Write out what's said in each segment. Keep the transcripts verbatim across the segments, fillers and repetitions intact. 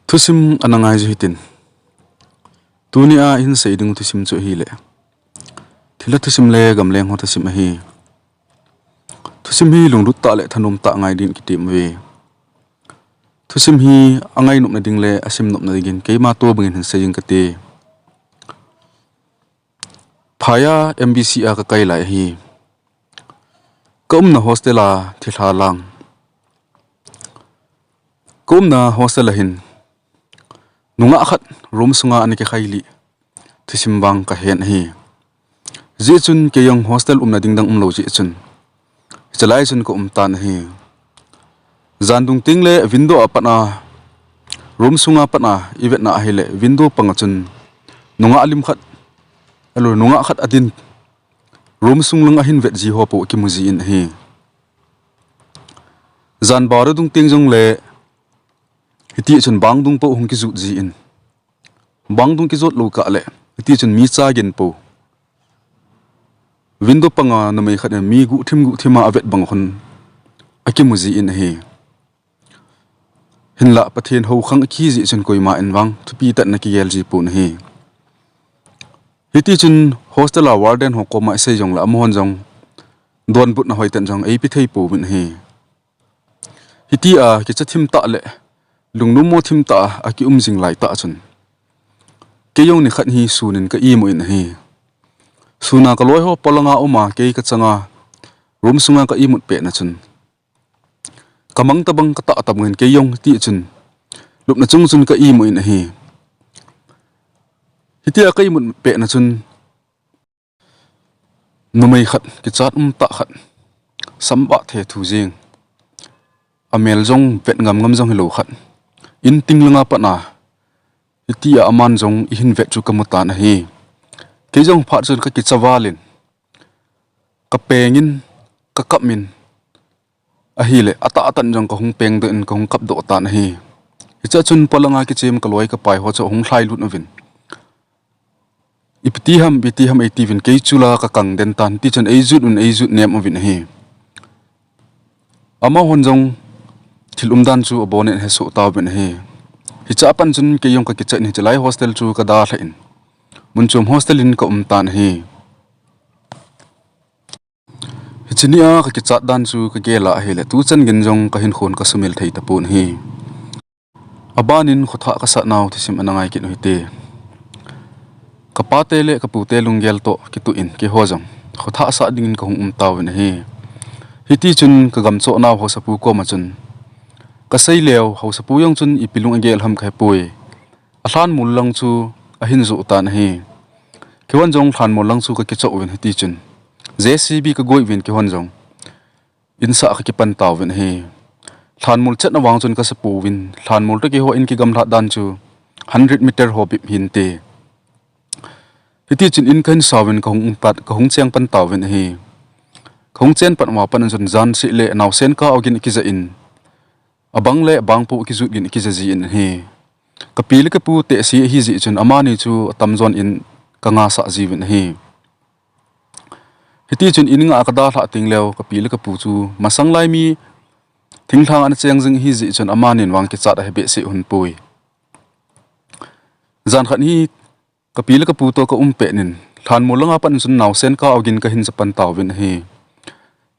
Thusim ana ngai jiu hitin. Tunia ihin sei ding thusim chu ahile, thilha thusim le gamleng ho thusim ahi. Thusim hi lunglut tah le thanom tah ngai din kitem uve. Thusim hi angai nopna ding le asim nopna dingin keima to bangin hin sei ding kate. Phaya M B C a kakai lai ahi. Ka umna hostel a thilha lang. Ka umna hostel a hin nungah khat room sunga ana kikhai lih thusim vang kahen ahi. Hijeh chun kei jong hostel umna ding dang umlou jeh chun, hichelai chun ka um tan ahi. Jan dung teng le window a pat a, room sunga pat a ivetna ahile, window panga chun nungah lim khat, alo, nungah khat adin, room sung lang ahin vet ji ho po akimu jin ahi. Jan baroh dung teng jongle, hiti chun bang dung po hung kijot jin, bang dung kijot lou kah le, hiti chun mi cha gen po, window panga numei khat in mi guhthim guhthim a avet bang khun akimu jin ahi. Hinlah Pathen houkhang akihi jeh chun koima in vang thupi tah in ana kigel ji pon ahi. Hiti chun hostel a warden ho koma isei jongle amahon jong donbutna hoitah in jong eipe thei pouvin ahi. Hitia kicha thim tah le lungnom mo thim tah a aki um jing lai tah chun, kei jong nikhat hi sun in ka imu in ahi. Suna ka loi ho polanga uma kei kachanga room sunga ka imut petna chun, kamang tabang katah tabang in kei jong hiti chun lupna chung chun ka imu in ahi. Hitia ka imut petna chun numei khat, kichat um tah khat, sambah thethu jeng, amel jong vet ngam ngam jong hilou khat, in ting langa pat a, hitia aman jong eihin vet chu kamu tan ahi. Kei jong phat chun kakicha val in, kapeng in, kakap in, ahile, atah tah in jong kahung peng doh in kahung kap doh tan ahi. Hichea chun polanga kichem kaloi kapai ho chu ahung lhai lut uvin, ipi ti ham, ipi ti ham eitiuvin, kei chu la kakang den tan, hiti chun eijut un eijut nem uvin ahi. Amahon jong thil umdan chu abonin ahesoh tauvin ahi. Hichea pat chun kei jong kakicha in hichelai hostel chu kadalhan, Munchom hostel in ka um tan ahi. Hiche nia kakichat dan chu kagel a ahile, tuchan gin jong kahinkhon kasumil thei tapon ahi. Abanin khothah kasat nau thusim ana ngai kit u hite. Kapate le kapute lunggel toh kitoh in keiho jong khothah sat dingin kahung um tauvin ahi. Hiti chun kagam choh nau haosapu koma chun kasei leu, haosapu jong chun ipi lung agel ham kahepoi. Alhanmol lang chu ahin joh tan ahi. Keihon jong lhanmol lang chu kakichoh uvin hiti chun J C B kagoi uvin keihon jong insah kakipan tauvin ahi. Lhanmol chetna vang chun kasapouvin, lhanmol toh keiho in kigamlat dan chu hundred meter ho bep hinte. Hiti chun in kahin sauvin kahung umpat, kahung cheng pan tauvin ahi. Kahung chen pat uva pat chun jan seh le naosen kah ogin akija in, abang le bang po akijut gin akija jin ahi. Kapi le kapu tehse ahijeh chun amani chu atamjon in kangasah jiuvin ahi. Hiti chun in ngah a kadalhah teng leu kapi le kapu chu masang lai mi thinglhang ana cheng jing ahijeh chun amanin vang kichat ahe behseh hon poi. Jan khat hi kapi le kapu toh kaum pet in lhanmol langa pat chun naosen kah ogin kahin ja pan tauvin ahi.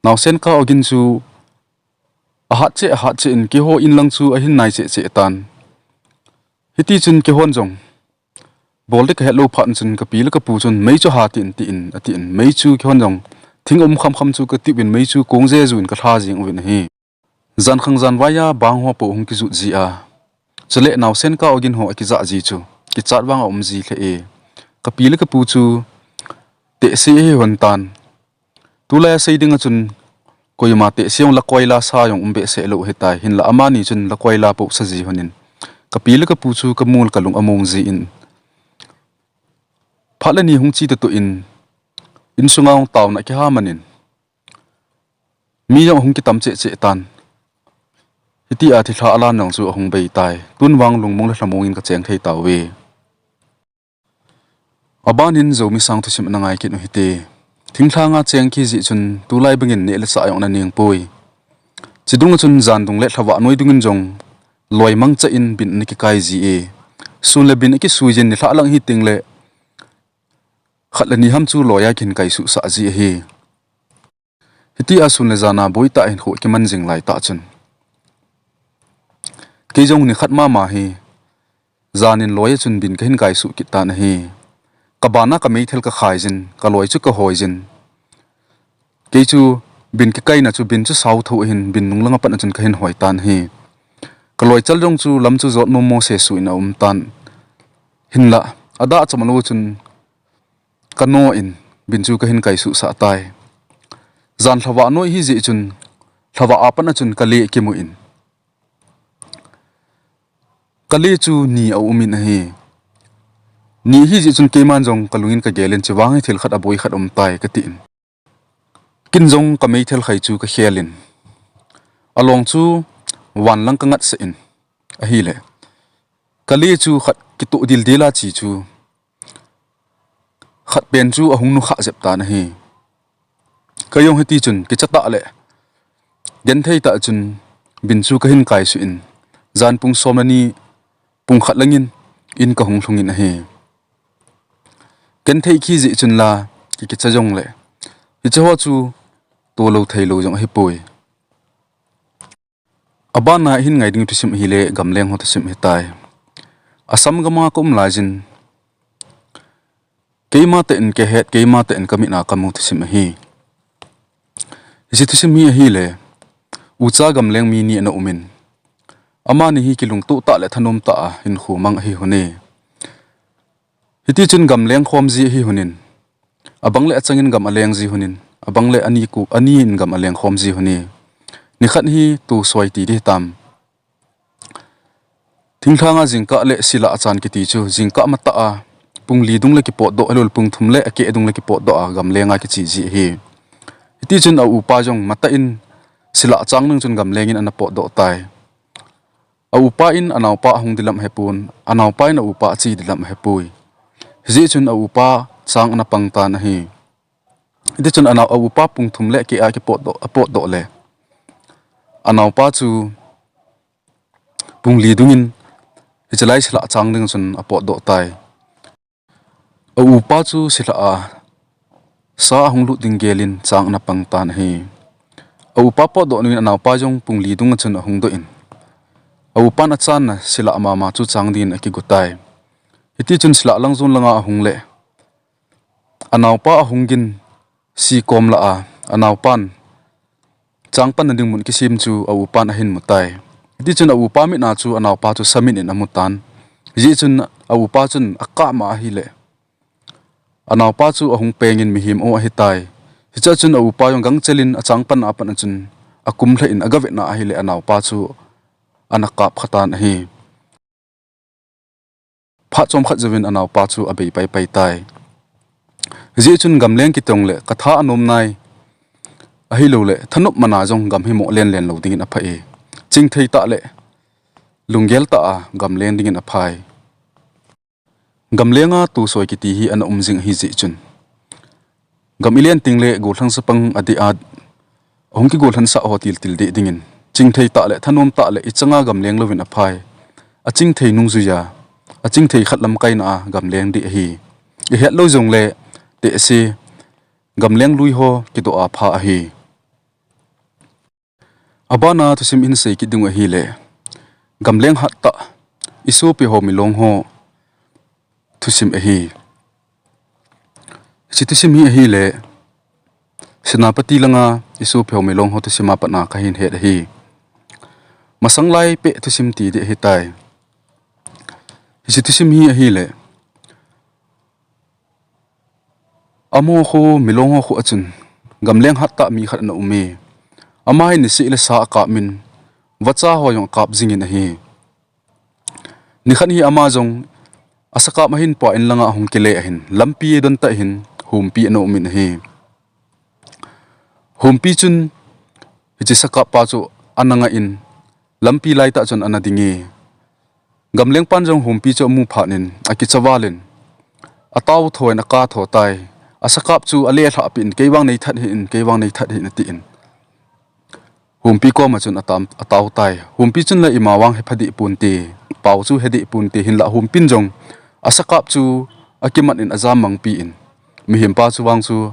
Naosen kah ogin chu ahat cheh, ahat cheh in keiho in lang chu ahin nai cheh cheh tan. Hiti chun keihon jong bol ding kahet lou phat chun kapi le kapu chun mei chu ha tin tin atin, mei chu keihon jong thing um kham kham chu katiuvin mei chu kong jeju in kalha jing uvin ahi. Jan khang jan vai a bang ho po hung kijut ji a, chule naosen kah ogin ho akija ji chu kichat vang aum ji lheh e. Kapi le kapu chu tehse ahi hon tan. Tulai a sei ding a chun koima tehse jong lakoi la sa jong um behseh lou ahitai, hinlah amani chun lakoi la po sa ji hon in kapi le kapu chu kamol kalung among jin, phat le ni hung che tatoh in insunga jong taona akiha man in mi jong ahung kitam cheh cheh tan. Hitia thilha alan jong chu ahung bei tai. Tun vang lungmong le lhamong in kacheng thei tauve. Abanin Zomi Sang thusim ana ngai kit u hite. Thinglhanga cheng kit jeh chun tulai bangin neh le chah jong ana neng poi. Chidung a chun jan dung le lhavah noi dungin jong loi mangcha in bin ana kikai ji e. Sun le bin akisui jin nilhah lang hiting le khat le ni ham chu loi a kihin kaisuhsah ji ahi. Hitia sun le jan a boitah hinkho akiman jing laitah chun, kei jong nikhat mama hi jan in loi a chun bin kahin kaisuh kit tan ahi. Kabana kameithal kakhai jin, kaloi chu kahoi jin. Kei chu bin kikaina chu bin chu sao tho ahin, bin nunglang a pat a chun kahin hoi tan ahi. Kaloi chal jong chu lam chu jot momo sesuh in aum tan. Hinlah, adah chom lou chun kano in bin chu kahin kaisuhsah tai. Jan lhavah noi hijeh chun, lhavah a pat a chun kale kimu in, kale chu ni aum in ahi. Ni hijeh chun keiman jong kalung in kagel in, chuvang hi thil khat aboi khat um tai kati in, kin jong kameithal khai chu kakhel in, along chu van lang kangatsah in ahile, kale chu khat kitoh dildel a che chu khat pen chu ahung nukhah jep tan ahi. Kei jong hiti chun kicha tah le genthei tah chun bin chu kahin kaisuh in, jan pung som le ni, pung khat lang in in kahung lhung in ahi. Genthei khi jeh chun la, kikicha jongle hiche ho chu tolou theilou jong ahipoi. Abana ihin ngai ding thusim ahile gamleng ho thusim ahitai. Assam gam a kaum laijin, keima tah in kahet, keima tah in kamit a kamu thusim ahi. Hiche thusim hi ahile, ucha gamleng mi ni ana um in, amani hi kilungtoh tah le thanom tah a hinkho mang ahi hon e. Hiti chun gamleng khom ji ahi hon in, abang le achang in gam aleng ji hon in, abang le ani ku, ani in gam aleng khom ji hon e. Nikhat hi tu soi ti ding hitam. Thinglhang a jingkah le silah achan kiti chu, jingkah matah a pung li dung le kipotdoh, ahilou le pung thum le akeh dung le kipotdoh a gamleng a kiche ji ahi. Hiti chun a upa jong matah in silah chang ding chun gamleng in ana potdoh tai. A upa in anaopa ahung ding lam ahepon, anaopa in a upa ache ding lam ahepoi. Hijeh chun a upa chang ana pang tan ahi. Hiti chun anao, a upa pung thum le akeh a kipotdoh, apotdoh le, anaopa chu pung li dung in hiche lai silah chang ding chun apotdoh tai. A upa chu silah a sa ahung lut ding gel in chang ana pang tan ahi. A upa potdoh nung in anaopa jong pung li dung a chun ahung doh in, a upan achanna silah mama chu chang ding in akigo tai. Hiti chun silah lang jon lang a ahung le, anaopa ahung gin si kom lah a, anaopan chang panna ding mun kisem chu a upan ahin mu tai. Hiti chun a upa mit a chu anaopa chu samin in amu tan. Hijeh chun a upa chun akap ma ahile, anaopa chu ahung peng in mihem o ahitai. Hichea chun a upa jong gangchel in achang panna a pat a chun akum lheh in agavetna ahile anaopa chu ana kap kha tan ahi. Phat chomkhat jouvin anaopa chu abei paipai tai. Hijeh chun gamleng kiti jongle katha anom nai, ahilou le thanop man a jong gam hi moh lenlen lou ding in apha e. Chingthei tah le lunggel tah a gamleng ding in aphai. Gamleng a tu soi kiti hi ana um jing ahijeh chun, gam ilen teng le gollhang chapang adeh a ahung kigollhansah ho tiltil deh ding in, chingthei tah le thanom tah le ichang a gamleng louvin aphai. Achingthei nungjui a, achingthei khat lamkaina a gamleng ding ahi. Ihet lou jongle tehse, gamleng lui ho kidoh a pha ahi. Abana thusim ihin sei kit ding u ahile, gamleng hattah isopi ho milong ho thusim ahi. Hiche thusim hi ahile, Senapati langa isopi ho milong ho thusim a pat a kahin het ahi. Masang lai peh thusim ti ding ahitai. Hiche thusim hi ahile, amaho kho, milong ho kho a chun gamleng hattah mi khat ana um e. Ama hi niseh le sa akap in, vacha ho jong akap jing in ahi. Nikhat hi ama jong asakap ahin pua in langa ahung kile ahin, lampi don tah hin humpi ana um in ahi. Humpi chun hiche sakap pa chu ana ngah in, lampi lai tah chun ana ding e. Gamleng pan jong humpi chu amu phat in akicha val in, atao tho in aka tho tai. Asakap chu alelhah peh in, "Kei vang nei that hih in, kei vang nei that hih in," atin. Humpi koma chun atam, atao tai. Humpi chun le ima vang hepha deh ponte, pao chu he deh ponte, hinlah Humpin jong asakap chu akimat in ajam mangpi in, mihempa chu vang chu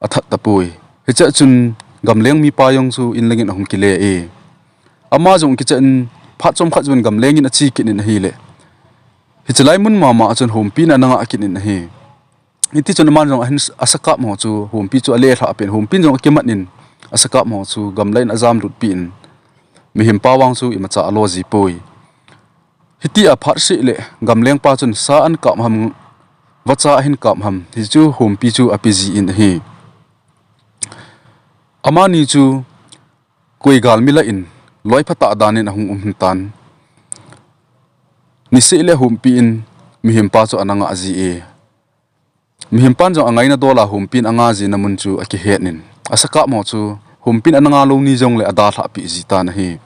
athat tapoi. Hichea chun gamleng mipa jong chu in langin ahung kile e. Ama jong kicha in phat chomkhat chun gamleng in ache kit in ahile, hiche lai mun mama a chun Humpin ana ngah kit in ahi. Hiti chun aman jong ahin, asakap ho chu Humpi chu ale lhah pen, Humpin jong akimat in asakap ho chu gamla in ajam lutpi in, mihempa vang chu imacha alo ji poi. Hitia phat seh le gamlengpa chun sa ahin kap ham, vacha ahin kap ham, hichu Humpi chu ape ji in ahi. Amani chu koi galmi lah in loi phatah dan in ahung um hin tan. Niseh le Humpi in mihempa chu ana ngah ji e. Mihempan jong angaina dol a Humpin anga jina mun chu akihet in, asakap ho chu Humpin ana ngah lou ni jongle adalhah peh ji tan ahi.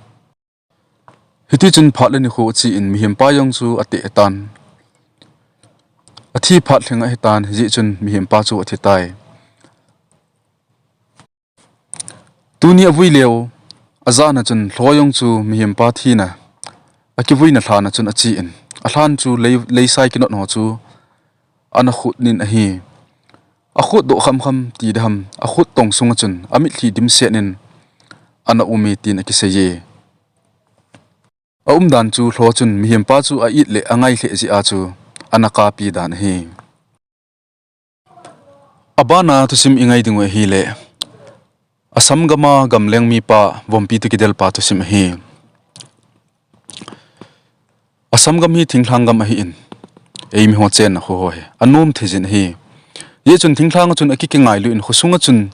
Hiti chun phat le nikho ache in mihempa jong chu ateh tan. Athi phat lhing ahi tan, hijeh chun mihempa chu athi tai. Tuni avui leu, ajana chun lho jong chu mihempa thina akivuina lhana chun ache in, alhan chu lei, leisai kinot ho chu ana khut in ahi. Akhut doh khamkham ti diham, akhut tong sunga chun amitlhi dimset in ana um e tin akisei e. Aumdan chu lho chun mihempa chu a-it le angai lheh jeh a chu ana kapi dan ahi. Abana thusim ingai dingu ahile, Assam gama gamleng mipa Vompi toh kidelpa thusim ahi. Assam gam hi thinglhang gam ahin, eimi ho chenna kho ho hi anom thei jin ahi. Hijeh chun thinglhang a chun akikingailu in khosunga chun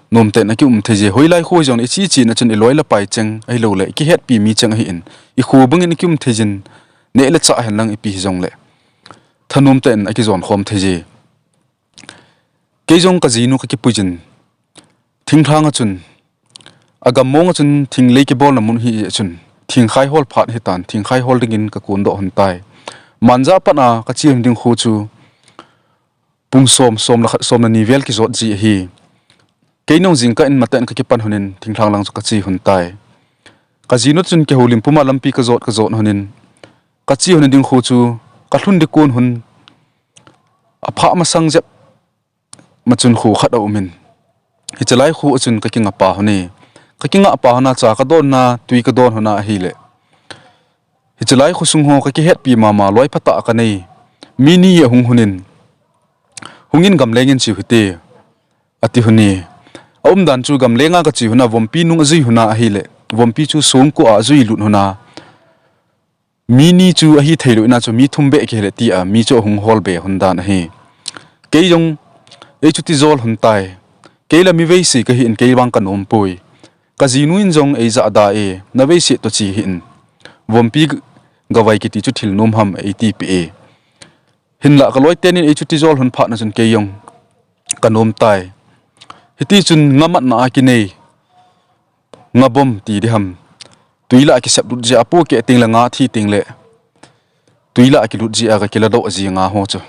nomtah in akium thei je. Hoilai kho hijongle iche chena chun iloi le pai cheng ahiloule ikihetpi mi cheng ahin, ikho bangin akium thei jin, neh le chah henlang ipi hijongle thanom tah in akijon khom thei je. Kei jong kajinu kakipui jin, thinglhang a chun, agam mong a chun thinglei kibolna mun hijeh chun thingkhai hol phat hitan, thingkhai hol dingin kakondoh lhon tai. Manja a pat a kache lhon ding kho chu pung som, som le khat, som le ni vel kijot ji ahi. Kei jong jingkah in matah in kakipan lhonin thinglhang lang chu kache lhon tai. Kajinu chun kihoulim puma lampi kajot, kajot lhonin, kache lhon ding kho chu kalhun ding kon lhon, aphah masang jep ma chun kho khat aumin, hiche lai kho a chun kakingah pa lhon e. Kakingah pa lhona cha kadonna twi kadon lhona ahile, hiche lai khosung ho kakihetpi mama, loi phatah kanei. Mi ni ahung lhonin, hungin gamleng in che u hite, ati lhon e. Aumdan chu gamlenga kache lhona Vompi nung ajui lhona ahile, Vompi chu songko a ajui lut lhona, mi ni chu ahithei lou ina chu mi thum beh kihile tia mi chu ahung holbe lhon dan ahi. Kei jong eichuti jol lhon tai. Kei la mi veise kahin, kei vang kanom poi. Kajinu in jong eijahda e, na veise toh che hih in, Vompi gavai kiti chu thil nom ham, eitipeh e. Hinlah kaloi tenin eichuti jol lhon phatna chun kei jong kanom tai. Hiti chun nga matna a kinei nga bom ti diham, twi lah a kisep lut jeh a, apohkeh tengle nga thi tengle twi lah a kilut jeh a kakiladoh ji nga ho chu,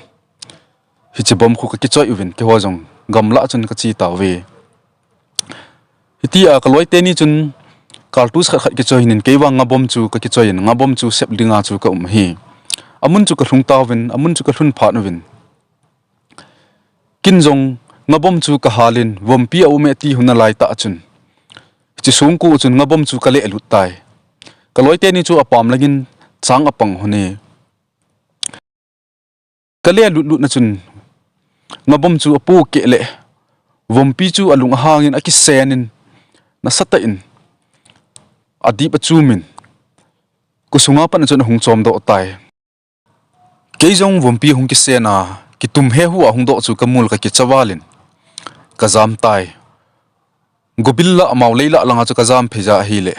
hiche bom khu kakichoi uvin, keiho jong gamlah chun kache tauve. Hitia kaloi teni chun kartus khat khat kichoi in, kei vang nga bom chu kakichoi in, nga bom chu sep dinga chu kaum ahi. Amun chu kalhung tauvin, amun chu kalhun phat uvin, kin jong nga bom chu kahalin, Vompi aume ti lhon nalai tah chun, hiche songko chun nga bom chu kalelut tai. Kaloi teni chu apam langin chang apang lhon e. Kalelut lutna chun nga bom chu apohkeh le, Vompi chu alung ahangin akisenin, nasatah in adip achumin, khosunga pat a chun ahung chomdoh tai. Kei jong Vompi hung kisen a, kitum hehu a hungdoh chu kamul, kakicha valin kajam tai. Gobil lah, Maolei lah langa chu kajam phei ja ahile,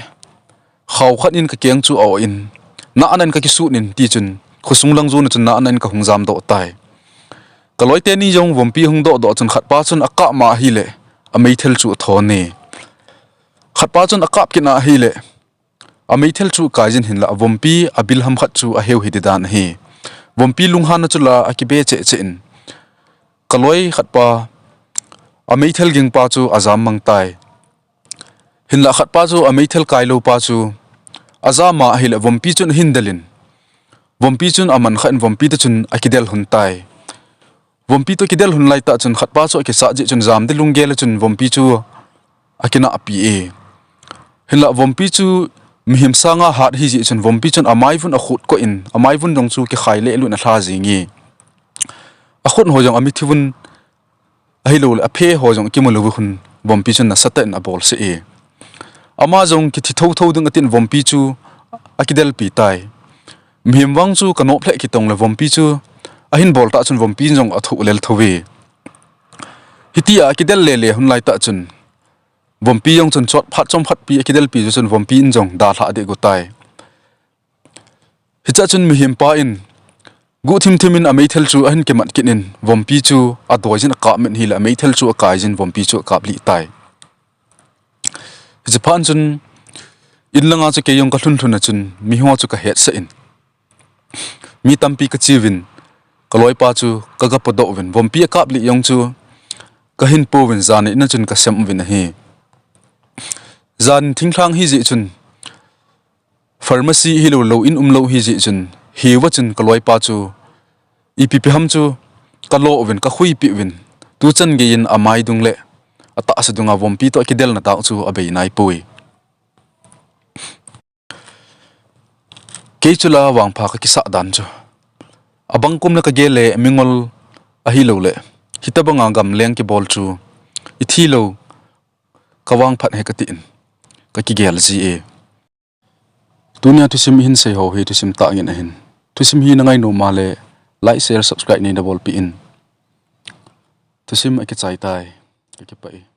khao khat in kakeng chu a-oh in, nahna in kakisut in, tichun khosung lang jona chun nahna in kahung jamdoh tai. Kaloi teni jong Vompi hungdoh doh chun khatpa chun akap ma ahile, ameithal chu athon e. Khatpa chun akap kit na ahile, ameithal chu akaijin, hinlah Vompi abilham khat chu aheu hidi dan ahi. Vompi lunghanna chu la akibe cheh cheh in, kaloi khatpa, ameithal gingpa chu ajam mang tai. Hinlah khatpa chu ameithal kai lou pa chu ajama ahileh vompi chun ahin del in, vompi chun aman kha in vompi toh chun akidel lhun tai. Vompi toh kidel lhun laitah chun khatpa chu akisah jeh chun jamdi lunggel a chun vompi chu akinahpi e. Hinlah vompi chu mihem sanga hat ahi jeh chun vompi chun amaivun akhut koh in amaivun jong chu kikhai leh lut in alha jing e. Akhut ho jong amithivun ahilouleh aphe ho jong akimu lou vun vompi chun nasatah in abolse e. Ama jong kithi thotho ding atin vompi chu akidelpi tai. Mihem vang chu kanop lheh kitong leh vompi chu ahin bol tah chun vompi jong athoh lel tho e. Hitia akidel lele lhun laitah chun vompi jong chun chot phat chom phat pi akidelpi chu chun vompi in jong dalha deh got tai. Hichea chun mihem pa in guhthim thim in ameithal chu ahin kimat kit in vompi chu adoi jin akap met in ahileh ameithal chu akai jin vompi chu akap lih tai. Hiche phat chun in langa chu kei jong kalhun lhun a chun miho chu kahetsah in mi tampi kache uvin, kaloipa chu kaga podoh uvin, vompi akap lih jong chu kahin pouvin, jan in a chun kasem uvin ahi. Jan thinglhang ahi jeh chun pharmacy hilou lou in umlou ahi jeh chun hiuva chun kaloipa chu ipi pi ham chu kalo uvin, kakhuipeh uvin, tuchan geiyin amaidung leh atahsa dunga vompi toh akidelna tah chu abei naipoi. Kei chu la vangpha kakisah dan chu abang kum leh kagel leh mingol ahilouleh hitobanga gamleng kibol chu ithilou kavangphat ahi katin kakigel ji e. Tunia thusim ihin sei ho hi thusim tah ngen ahin. Thusim hi nangai nom a leh like, share, subscribe neina bolpeh in. Thusim akichai tai. Kakipah e.